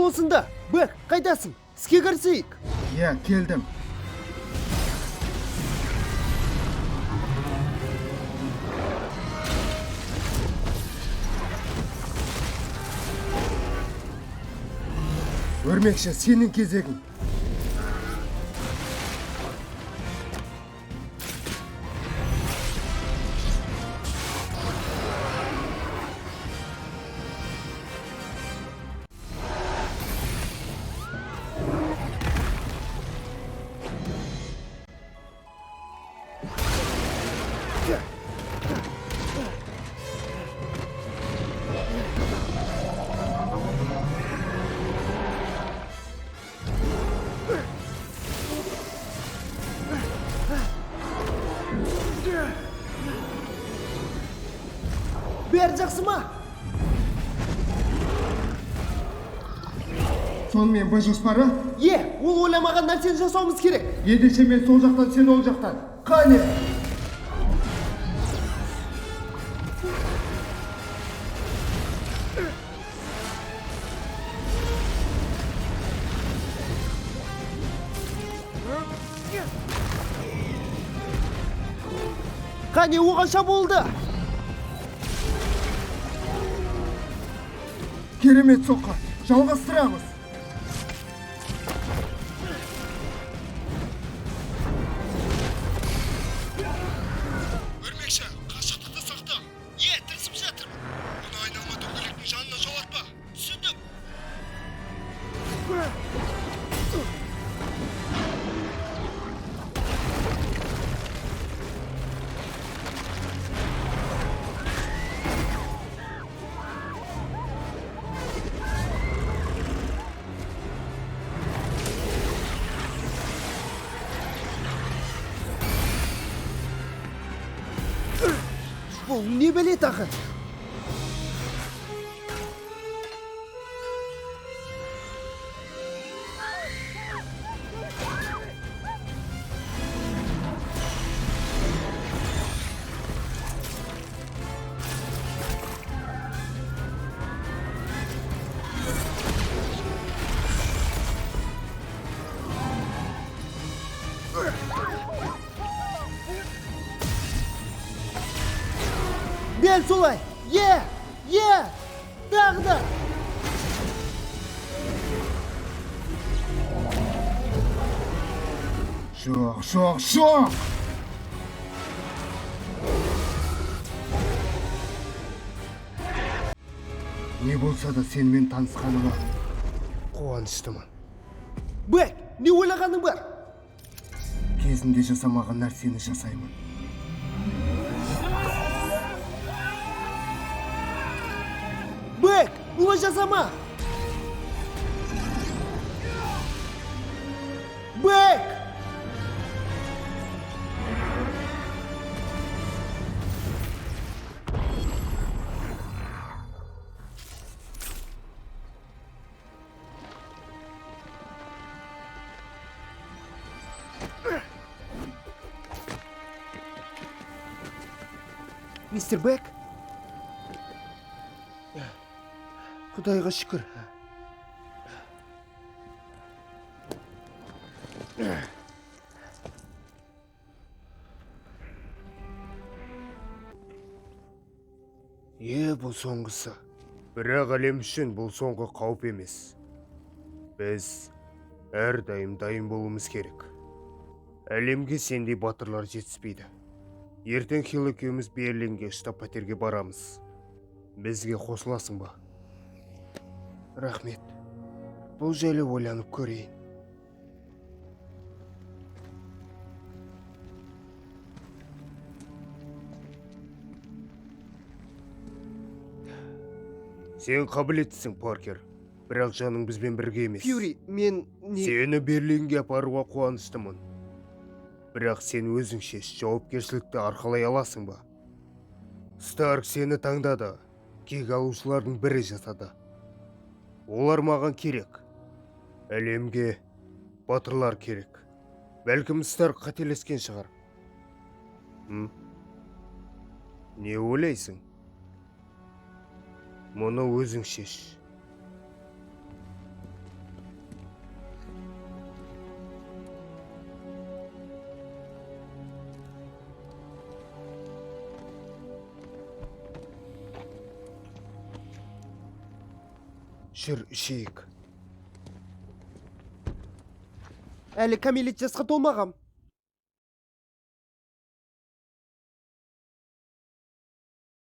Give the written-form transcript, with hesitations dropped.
осында. Бэк, қайдасың? Іске кірісейік. Иә, келдім. Өрмекші, сенің кезегің. Бәрі жақсы ма? Сонымен Б жоспары? Е, ол ойламаған нәрсені жасауымыз керек. Ендеше мен сол жақтан, сен ол жақтан. Қане! Қане, оған шабуылды. Керемет соққы. Жалғастырамыз. Өрмекші, қашықтықты сақта. Е, тырысып жатырмын. Оны айналма дөңгелектің жанына жолатпа. Түсіндім. Бұл не бәле тағы? Дәл солай. Е, е, тағы да. Жоқ, жоқ, жоқ! Не болса да сенімен танысқаныма қуаныштымын. Бэк, не ойлағаның бар? Кезінде жасамаған нәрсені жасаймын. Бэк, олай жасама. Бэк! Мистер Бэк? Құдайға шүкір. Е, бұл соңғысы. Бірақ әлем үшін бұл соңғы қауіп емес. Біз әрдайым дайын болуымыз керек. Әлемге сендей батырлар жетіспейді. Ертең Хилл екеуміз Берлинге штаб пәтерге барамыз. Бізге қосыласың ба? Рахмет. Бұл жайлы ойланып көрейін. Сен қабілеттісің, Паркер. Бірақ жаның бізбен бірге емес. Фьюри, мен не... Сені Берлинге апаруға қуаныштымын. Бірақ сен өзің шеш, жауапкершілікті арқалай аласың ба? Старк сені таңдады. Кек алушылардың бірі жасады. Олар маған керек. Әлемге батырлар керек. Бәлкім Старк қателескен шығар. М? Не ойлайсың? Мұны өзің шеш. Жүр, ішейік. Әлі кәмелет жасқа толмағам.